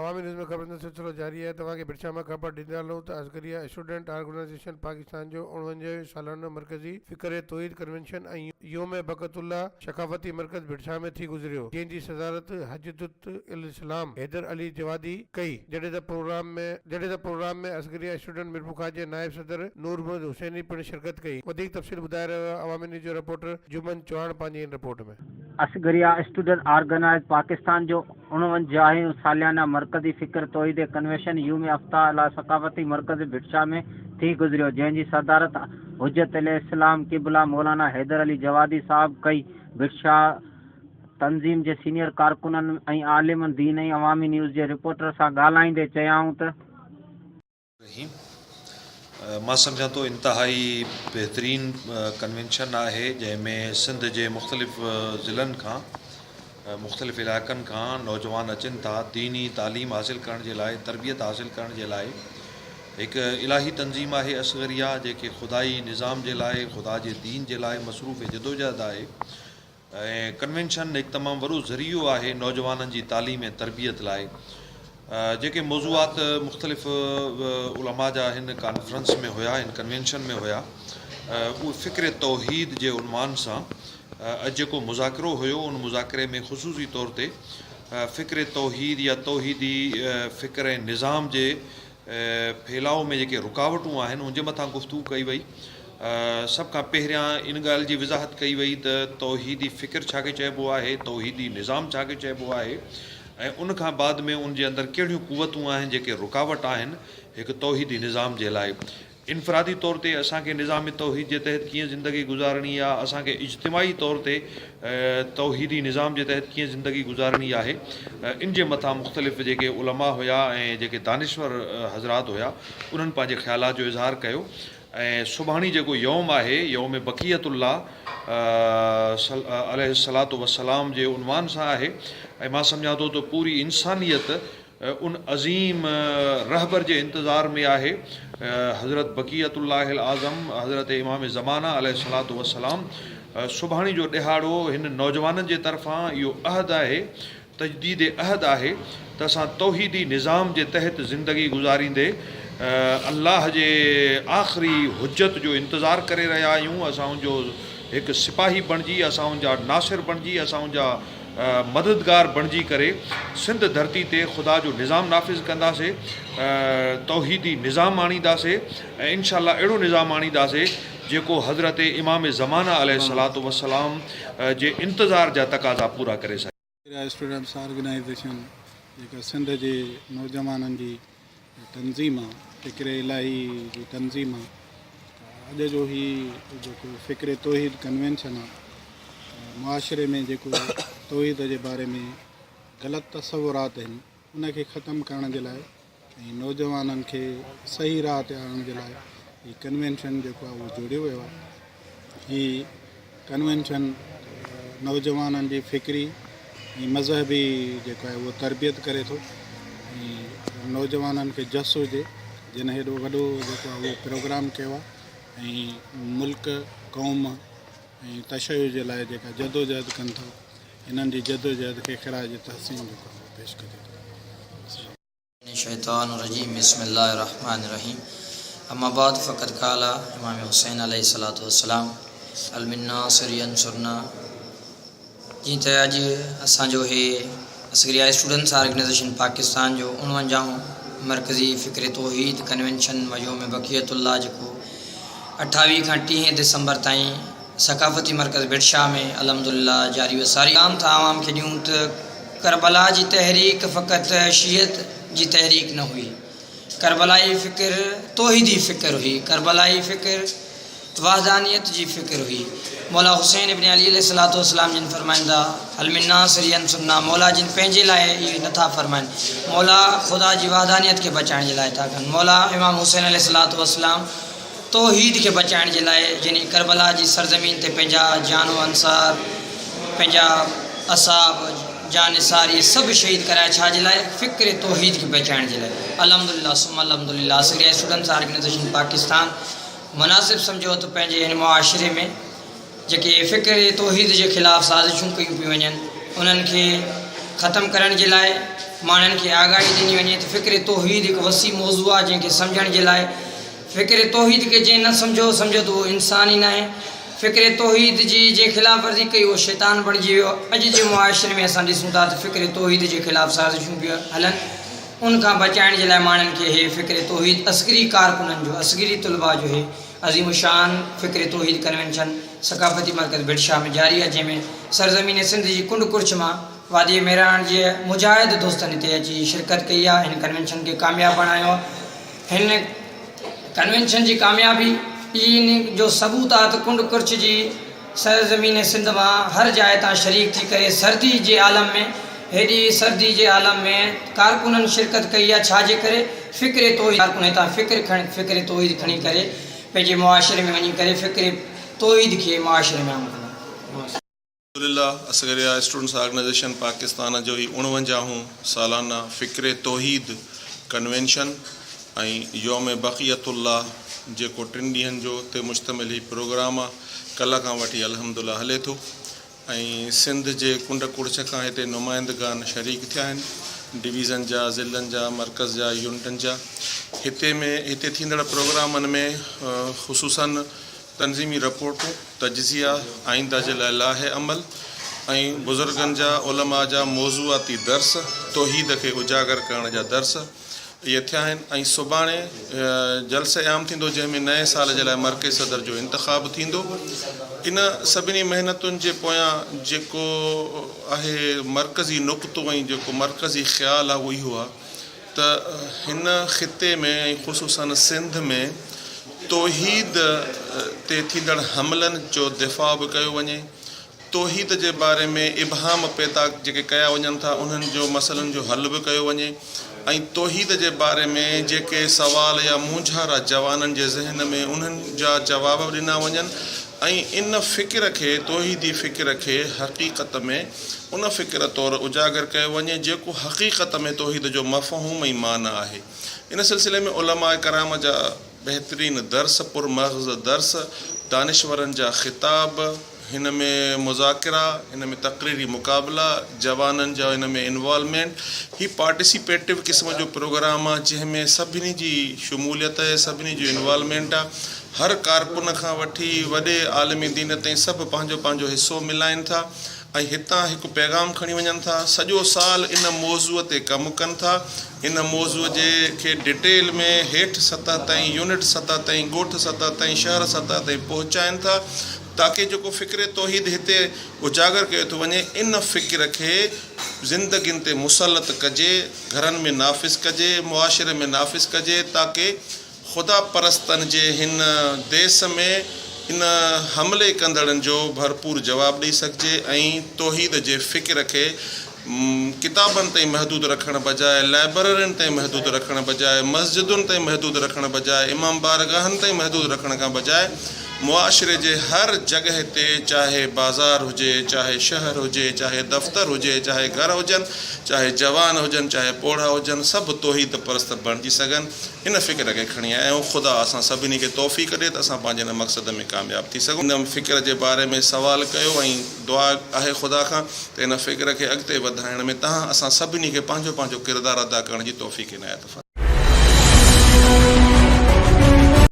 عوامي news ۾ خبرن جو سلسلو جاري آهي توهان کي ڀٽشاهه مان خبر ڏيندا هلون ته اصغريه اسٽوڊنٽ آرگنائيزيشن پاڪستان جو اڻونجهين سالانو مرڪزي فڪر توحيد ڪنوينشن ۽ يوم بقعت الله ثقافتي مرڪز ڀٽشاهه ۾ ٿي گذريو جنهن جي صدارت حجت الاسلام حيدر علي جوادي ڪئي جڏهن ته پروگرام ۾ جڏهن ته پروگرام ۾ اصغريه اسٽوڊنٽ ميرپورخاص جي نائب صدر نور محمد حسيني پڻ شرڪت ڪئي وڌيڪ تفصيل ٻڌائي رهيو آهي عوامي نيوز جو رپورٽر جمن چوهاڻ پنهنجي هن report ۾. Asgharia student organise Pakistan جو اڻونجاهين ساليانه مرڪزي فڪر توحيد ڪنوينشن يوم افتتاح لاء ثقافتي مرڪز ڀٽشاهه ۾ ٿي گذريو، جنهن جي صدارت حجت الاسلام قبله مولانا حيدر علي جوادي صاحب ڪئي. ڀٽشاهه تنظيم جي سينيئر ڪارڪنن ۽ عالم دين ۽ عوامي نيوز جي رپورٽر سان ڳالهائيندي چيائون ته. رحيم مان سمجهان ٿو انتهائي بهترين ڪنوينشن آهي جنهن ۾ سنڌ جي مختلف ضلعن کان مختلف علائقن کان نوجوان اچن ٿا ديني تعليم حاصل ڪرڻ جي لاء تربيت حاصل ڪرڻ جي لاء هڪ الاهي تنظيم آهي اصغريه جيڪي خدائي نظام جي لاء خدا جي دين جي لاء مصروف جدوجهد آهي ۽ ڪنوينشن هڪ تمام وڏو ذريعو آهي نوجوانن جي تعليم ۽ تربيت لاء. جيڪي موضوعات مختلف علماء جا هن ڪانفرنس ۾ هيا، هن ڪنوينشن ۾ هيا، اهي فڪر توحيد جي عنوان سان اڄ جيڪو مذاڪرو هيو، ان مذاڪري ۾ خصوصي طور تي فڪر توحيد يا توحيدي فڪر ۽ نظام جي ڦهلاء ۾ جيڪي رڪاوٽون آهن ان جي مٿان گفتگو ڪئي وئي. سڀ کان پهريان ان ڳالهه جي وضاحت ڪئي وئي ته توحيدي فڪر ڇا کي چئبو آهي، توحيدي نظام ڇا کي چئبو آهي ۽ ان کان بعد ۾ ان جي اندر ڪهڙيون قوتون آهن جيڪي رڪاوٽ آهن هڪ توحيدي نظام جي لاء. انفرادي طور تي اسان کي نظام توحيد جي تحت ڪيئن زندگي گذارڻي آ، اسان کي اجتماعي طور تي توحيدي نظام جي تحت ڪيئن زندگي گذارڻي آهي، ان جي مٿان مختلف جيڪي علماء هيا ۽ جيڪي دانشور حضرات هيا انهن پنهنجي خيالات جو اظهار ڪيو ۽ سڀاڻي جيڪو يوم آهي يوم بقية الله عليه الصلوة والسلام جي عنوان سان آهي ۽ مان سمجهان ٿو ته پوري انسانيت ان عظيم رهبر جي انتظار ۾ آهي، حضرت بقية الله الاعظم حضرت امام زمانه عليه الصلوة والسلام سڀاڻي جو ڏهاڙو هن نوجوانن جي طرفان اهو عهد آهي، تجديد عهد آهي ته اسان توحيدي نظام جي تحت زندگي گذاريندي الله جي آخري حجت جو انتظار ڪري رهيا آهيون، اسان ان جو هڪ سپاهي بڻجي، اسان ان جا ناصر بڻجي، اسان ان جا مددگار بڻجي ڪري سنڌ ڌرتي تي خدا جو نظام نافذ ڪنداسي، توحيدي نظام آڻينداسي ۽ انشاء الله اهڙو نظام آڻينداسي جيڪو حضرت امام زمانه عليه الصلوة والسلام جي انتظار جا تقاضا پورا ڪري سگهي. اريا اسٽوڊنٽس آرگنائيزيشن جيڪا سنڌ جي نوجوانن جي تنظيم آ، فڪر الاهي جي تنظيم آ ته اڄ جو هي جيڪو فڪر توحيد ڪنوينشن آ ته معاشري ۾ جيڪو توحيد جي باري ۾ غلط تصورات آهن ان کي ختم ڪرڻ جي لاء ۽ نوجوانن کي صحيح راهه تي آڻڻ جي لاء هي ڪنوينشن جيڪو آهي اهو جوڙيو ويو آهي. هي ڪنوينشن نوجوانن جي فڪري ۽ مذهبي جيڪو آهي اهو تربيت ڪري ٿو ۽ نوجوانن کي جس هجي جن هيڏو وڏو جيڪو آهي اهو پروگرام ڪيو آهي ۽ ملڪ قوم ۽ تشيع جي لاء جيڪا جدوجهد ڪن ٿا انهن جي جدوجهد کي خراج تحسين جيڪو آهي اهو پيش ڪجي ٿو. الشيطان الرجيم بسم الله الرحمن الرحيم اما بعد فقد قال امام حسين عليه الصلوة والسلام المناصر ينصرنا جيئن ته اڄ اسان جو هي اصغريه اسٽوڊنٽس آرگنائيزيشن پاڪستان جو اڻونجاهون مرڪزي فڪر توحيد ڪنوينشن و يوم بقيت الله جيڪو اٺاويهه کان ٽيهين ڊسمبر تائين ثقافتي مرڪز ڀٽ شاهه ۾ الحمدلله جاري و ساري پيغام ٿا عوام کي ڏيون ته ڪربلا جي تحريڪ فقط شيعت جي تحريڪ نه هئي ڪربلائي فڪر توحيدي فڪر هئي ڪربلائي فڪر وحدانيت جي فڪر هئي مولا حسين ابن علي عليه الصلوة والسلام جن فرمائن ٿا هل من ناصر ينصرنا مولا جن پنهنجي لاء اهي نٿا فرمائن مولا خدا جي وحدانيت کي بچائڻ جي لاء ٿا ڪن مولا امام حسين عليه الصلوة والسلام توحيد کي بچائڻ جي لاء جنھن ڪربلا جي سرزمين تي پنھنجا جان و انصار پنھنجا اصحاب جان نثار اھي سڀ شھيد ڪرايا ڇا جي لاء فڪر توحيد کي بچائڻ جي لاء الحمدلله ثم الحمدلله اصغريه اسٽوڊنٽس آرگنائيزيشن پاڪستان مناسب سمجھيو ته پنھنجي ھن معاشري ۾ جيڪي فڪر توحيد جي خلاف سازشون ڪيون پيون وڃن انھن کي ختم ڪرڻ جي لاء. ماڻهن کي آگاهي ڏني وڃي ته فڪر توحيد هڪ وسيع موضوع آهي جنهن کي سمجهڻ جي لاء فڪر توحيد کي جنهن نه سمجهيو سمجهو ته اهو انسان ئي ناهي فڪر توحيد جي جنهن خلاف ورزي ڪئي اهو شيطان بڻجي ويو اڄ جي معاشري ۾ اسان ڏسون ٿا ته فڪر توحيد جي خلاف سازشون پيون هلن ان کان بچائڻ جي لاء ماڻهن کي هي فڪر توحيد اصغري ڪارڪنن جو اصغري طلباء جو هي عظيم الشان فڪر توحيد ڪنوينشن ثقافتي مرڪز ڀٽ شاهه ۾ جاري آهي جنهن ۾ سرزمين سنڌ جي ڪنڊ ڪڙڇ مان وادي ميراڻ جي مجاهد دوستن هتي اچي شرڪت ڪئي آهي هن ڪنوينشن کي ڪامياب بڻايو آهي هن ڪنوينشن جي ڪاميابي ئي ان جو ثبوت آهي ته ڪنڊ ڪڙڇ جي سرزمين سنڌ مان هر جاء تان شريڪ ٿي ڪري سردي جي عالم ۾ هيڏي سردي جي عالم ۾ ڪارڪنن شرڪت ڪئي آهي ڇا جي ڪري فڪر توحيد ڪارڪن هتان فڪر کڻي فڪر توحيد کڻي ڪري پنهنجي معاشري ۾ وڃي ڪري فڪر توحيد کي معاشري ۾ عام ڪندا. الحمدلله اصغريه اسٽوڊنٽس آرگنائيزيشن پاڪستان جو هي اڻونجاهون سالانه فڪر توحيد ڪنوينشن ۽ يوم بقيت الله جيڪو ٽن ڏينهن جو تي مشتمل هي پروگرام آ ڪلهه کان وٺي الحمدلله هلي ٿو ۽ سنڌ جي ڪنڊ ڪڙڇ کان هتي نمائندگان شريڪ ٿيا آهن ڊويزن جا ضلعن جا مرڪز جا يونٽن جا هتي ۾ هتي ٿيندڙ پروگرامن ۾ خصوصا تنظيمي رپورٽون، تجزيا، آئنده جي لاء لائحه عمل ۽ بزرگن جا، علماء جا موضوعاتي درس، توحيد کي اجاگر ڪرڻ جا درس اهي ٿيا آهن ۽ سڀاڻي جلسه عام ٿيندو جنهن ۾ نئين سال جي لاء مرڪزي صدر جو انتخاب ٿيندو. ان سڀني محنتن جي پويان جيڪو آهي مرڪزي نقطو ۽ جيڪو مرڪزي خيال آهي اهو اهو آهي ته هن خطي ۾ ۽ خصوصاً سنڌ ۾ توحيد تي ٿيندڙ حملن جو دفاع به ڪيو وڃي، توحيد جي باري ۾ ابهام پيدا جيڪي ڪيا وڃن ٿا انهن جو مسئلن جو حل به ڪيو وڃي ۽ توحيد جي باري ۾ جيڪي سوال يا مونجهارا جوانن جي ذهن ۾ انهن جا جواب به ڏنا وڃن ۽ ان فڪر کي توحيدي فڪر کي حقيقت ۾ ان فڪر طور اجاگر ڪيو وڃي جيڪو حقيقت ۾ توحيد جو مفهوم ۽ معنيٰ آهي. ان سلسلي ۾ علماء ڪرام جا بهترين درس، پر مغز درس، دانشورن جا خطاب، هن ۾ مذاڪرا، هن ۾ تقريري مقابلا، جوانن جا هن ۾ انوالومينٽ، هي پارٽيسيپيٽو قسم جو پروگرام آهي جنهن ۾ سڀني جي شموليت آهي، سڀني جو انوالومينٽ آهي، هر ڪارڪن کان وٺي وڏي عالم دين تائين سڀ پنهنجو پنهنجو حصو ملائين ٿا. ۽ هتان هڪ پيغام کڻي وڃن ٿا، سڄو سال ان موضوع تي ڪم ڪن ٿا، ان موضوع جي کي ڊيٽيل ۾ هيٺ سطح تائين، يونٽ سطح تائين، ڳوٺ سطح تائين، شهر سطح تائين پهچائن ٿا تاڪه جيڪو فڪر توحيد هتي اجاگر ڪيو ٿو وڃي ان فڪر کي زندگين تي مسلط ڪجي، گهرن ۾ نافذ ڪجي، معاشري ۾ نافذ ڪجي تاڪه خدا پرستن جي هن ديس ۾ ان حملي ڪندڙن جو ڀرپور جواب ڏئي سگهجي ۽ توحيد جي فڪر کي ڪتابن تائين محدود رکڻ بجاء لائبررين تائين محدود رکڻ بجاء مسجدن تائين محدود رکڻ بجاء امام بارگاهن تائين محدود رکڻ کان بجاء معاشري جي هر جڳهه تي چاهي بازار هجي چاهي شهر هجي چاهي دفتر هجي چاهي گهر هجن چاهي جوان هجن چاهي پوڙها هجن سڀ توحيد پرست بڻجي سگهن. ان فڪر کي کڻي آيا آهيون، خدا اسان سڀني کي توفيق ڏي ته اسان پنهنجي ان مقصد ۾ ڪامياب ٿي سگهون. ان فڪر جي باري ۾ سوال ڪيو ۽ دعا آهي خدا کان ته ان فڪر کي اڳتي وڌائڻ ۾ توهان اسان سڀني کي پنهنجو پنهنجو ڪردار ادا ڪرڻ جي توفيق عنايت فرمائي.